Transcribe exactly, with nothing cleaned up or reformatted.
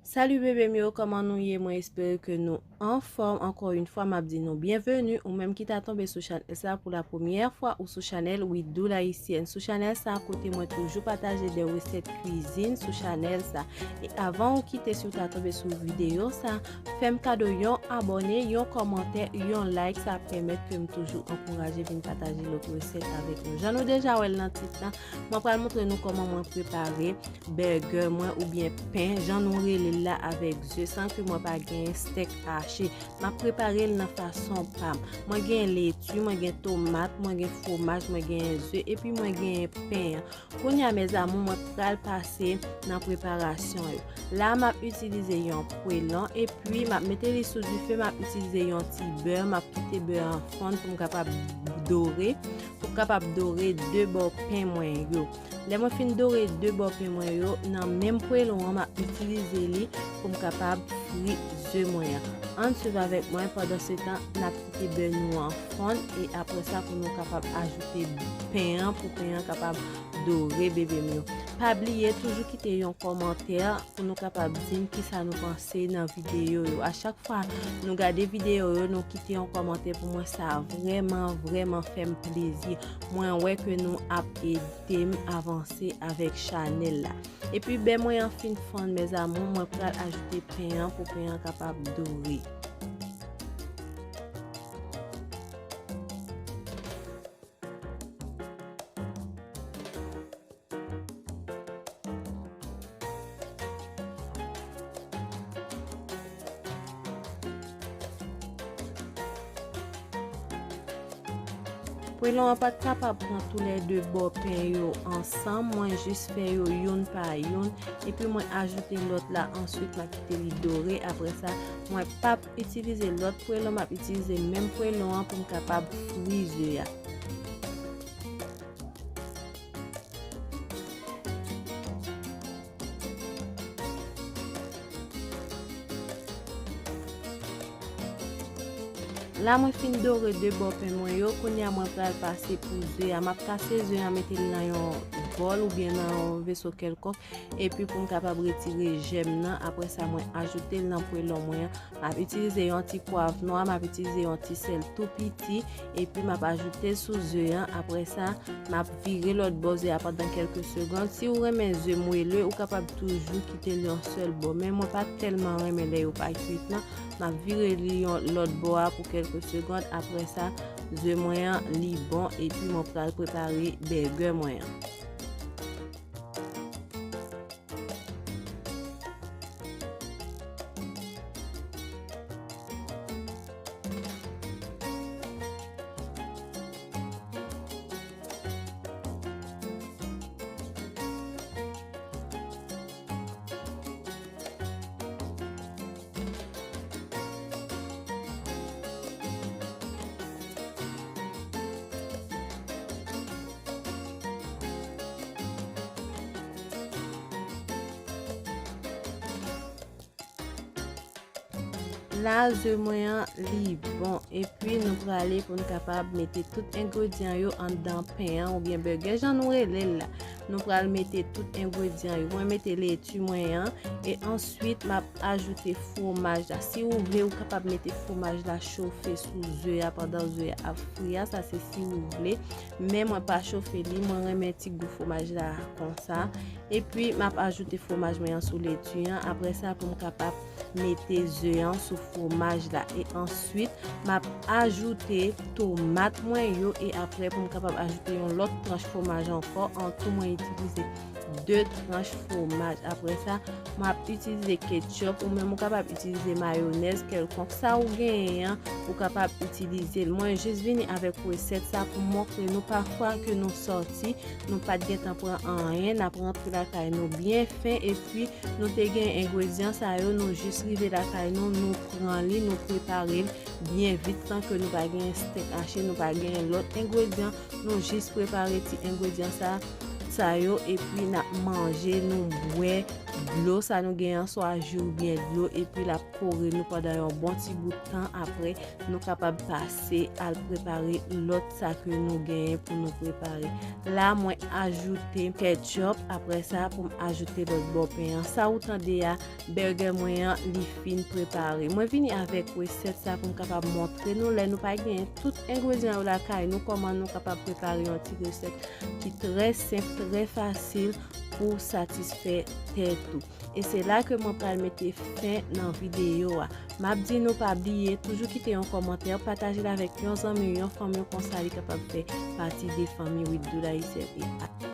Salut bebe m yo, kòman nou ye? Mwen espere ke nou anfòm. Ankò yon fwa, m ap di nou byenveni. Ou menm ki ta tonbe sou chanèl sa pou la premyè fwa ou sou chanèl We Do Layisyèn. Sou chanèl sa, kote mwen toujou pataje de resèt kwizin sou chanèl sa. E avan ou kite, si w ta tonbe sou videyo sa, fè m kado yon abòne, yon kòmantè, yon like. Sa ap pèmèt ke m toujou ankouraje vin pataje lòt resèt avèk nou. Jan nou deja wè l nan tit la, mwen pral montre nou kòman mwen prepare bègè mwen oubyen pen, jan nou rele l la, avèk ze, san ke mwen pa gen stèk hache. M ap prepare l nan fason pa m. Mwen gen leti, mwen gen tomat, mwen gen fwomaj, mwen gen ze, epi mwen gen pen an. Kounye a, mes amours, mwen pral pase nan preparasyon yo. La, m ap itilize yon pwelon, epi m ap mete li sou dife, m ap itilize yon ti bè, m ap kite bè an fonn pou m kapab dore, pou m kapab dore de bò pen mwen yo. Lè mwen fin dore de bò pen mwen yo, nan menm pwelon an, m ap itilize li pou m kapab fri ze mwen an. Ann swiv avèk mwen, pandan se tan, n ap kite bè nou an fonn, e apre sa, pou nou kapab ajoute pen an, pou pen an kapab dore, bebe m yo. Pa bliye, toujou kite yon kòmantè pou nou kapab di m kisa nou panse nan videyo yo. A chak fwa nou gade videyo yo, nou kite yon kòmantè pou mwen, sa vrèman, vrèman fè m plezi. Mwen wè ke nou ap ede m avanse avèk chanèl la. Epi bè mwen an fin fonn, mes amours, mwen pral ajoute pen an pou pen an kapab dore. Pwelon an pa t kapab pran toulède bò pen yo ansanm, mwen jis fè yo youn pa youn, epi mwen ajoute lòt la, answit m a kite li dore, apre sa, mwen p ap itilize lòt pwelon, m ap itilize menm pwelon an pou m kapab fri ze a. La mwen fin dore de bò pen mwen yo, kounye a mwen pral pase pou ze a. M ap kase ze a, mete l nan yon bòl oubyen nan yon veso kèlkonk, epi pou m kapab retire jèm nan. Apre sa, mwen ajoute l nan pwelon mwen an. M ap itilize yon ti pwav nwa, m ap itilize yon ti sèl tou piti, epi m ap ajoute l sou ze an. Apre sa, m ap vire lòt bò ze a pandan kèlke segond. Si w renmen ze mwele, ou kapab toujou kite l yon sèl bò. Men mwen pa tèlman renmen lè yo pa kwit nan. M ap vire li yon lòt bò a pou kèlke segond. Apre sa, ze mwen an, li bon, epi mwen pral prepare bègè mwen an. La, ze mwen an, li bon. Epi, nou prale pou n kapab mete tout engredyan yo anndan pen an oubyen bègè, jan nou rele l la. Nou pral mete tout engredyan yo. Mwen mete leti mwen an, e answit, m ap ajoute fwomaj la. Si ou vle, ou kapab mete fwomaj la chofe sou ze a pandan ze a ap fri a. Sa se si ou vle. Men mwen pa chofe li, mwen renmen ti gou fwomaj la konsa. Epi, m ap ajoute fwomaj mwen an sou leti an. Apre sa, pou m kapab mete ze an sou fwomaj la. E answit, m ap ajoute tomat mwen yo. E apre, pou m kapab ajoute yon lòt tranch fwomaj ankò. An tou, mwen itilize de tranch fwomaj. Apre sa, m ap itilize ketchup, ou menm ou kapab itilize mayonèz kèlkonk. Sa ou genyen an, ou kapab itilize l. Mwen jis vini avèk resèt sa pou montre nou pafwa ke nou sòti, nou pa t gentan pran anyen, n ap rantre lakay nou byen fen, epi nou te gen engredyan sa yo, nou jis rive lakay nou, nou pran li, nou prepare l byen vit, san ke nou pa gen stèk hache, nou pa gen lòt engredyan, nou jis prepare ti engredyan sa, sa yo, epi n ap manje, nou bwè, dlo sa nou genyen an, swa ji oubyen dlo, epi l ap kore nou pandan yon bon ti bout tan. Apre, nou kapab pase al prepare lòt sa ke nou genyen pou nou prepare. La, mwen ajoute ketchup, apre sa, pou m ajoute lòt bò pen an. Sa ou tande a, burger mwen an, li fin prepare. Mwen vini avèk resèt sa pou m kapab montre nou, lè nou pa genyen tout engredyan yo lakay nou, kòman nou kapab prepare yon ti resèt ki trè senp, trè fasil pou satisfè tèt ou. E se la ke mwen pral mete fen nan videyo a. M ap di nou pa bliye, toujou kite yon kòmantè, pataje l avèk yon zanmi, yon fanmi w, konsa li kapab fè pati de fanmi Wi Doudou Ayisyen. E